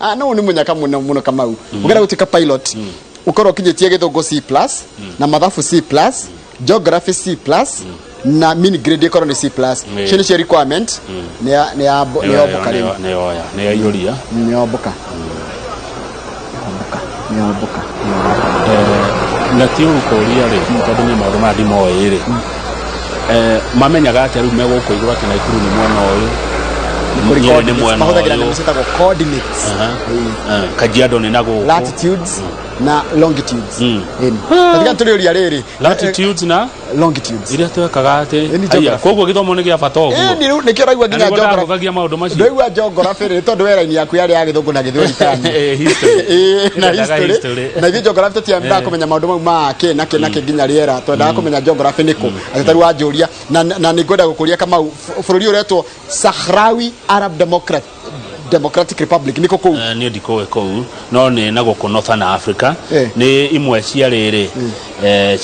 Ah, no nĩ mũnyaka mũno mũno, Kamau. Ũngĩenda gũtuĩka pilot, ũkorwo ũkinyĩtie Gĩthũngũ C+ na Mathabu C+, Geography C+ na mean grade ĩkorwo nĩ C+. Icio nĩcio requirement. Nĩ ya mboka rĩu. Nĩ yoya, nĩ yaiyũria. Nĩ ya mboka, nĩ ya mboka, nĩ ya mboka. Na ti ũru kũũria rĩ, tondũ niĩ maũndũ maya ndimoĩ rĩ, mamenyaga atĩa rĩu megũkũ igũrũ atĩ Naikuru nĩ mwena ũyũ, Kũrĩ Nyĩrĩ nĩ coordinates. mwena Mahũthagĩra ũyũ? nyamũ ciĩtagwo coordinates. Ĩĩ. Kajiado nĩ na gũkũ. Latitudes na longitudes. Ĩni tatiga tũrĩũria rĩrĩ. Latitudes na Longitudes. Iria twekaga atĩ Ĩni aya geography. Koguo gĩthomo nĩ gĩa bata ũguo. Ĩni rĩu nĩkĩo ũraigua Na nginya nĩguo geography. ndahũthagia maũndũ macio. Ndwaigua geography rĩ, tondũ we raini yaku yarĩ ya Gĩthũngũ na Gĩthweri tani. History. Ĩĩ, na Ndendaga history. history. Na ithuĩ geography tũtiendaga kũmenya maũndũ mau ma kĩ na kĩ na kĩ nginya rĩera, twendaga kũmenya geography nĩkũ. Atĩ tarĩu wanjũria na nĩ ngwenda gũkũria, Kamau, bũrũri ũretwo Sahrawi Arab Democratic Republic nĩkũ kũu? Niĩ ndikũĩ kũu, no nĩ na gũkũ Northern Africa. Nĩ imwe cia rĩrĩ.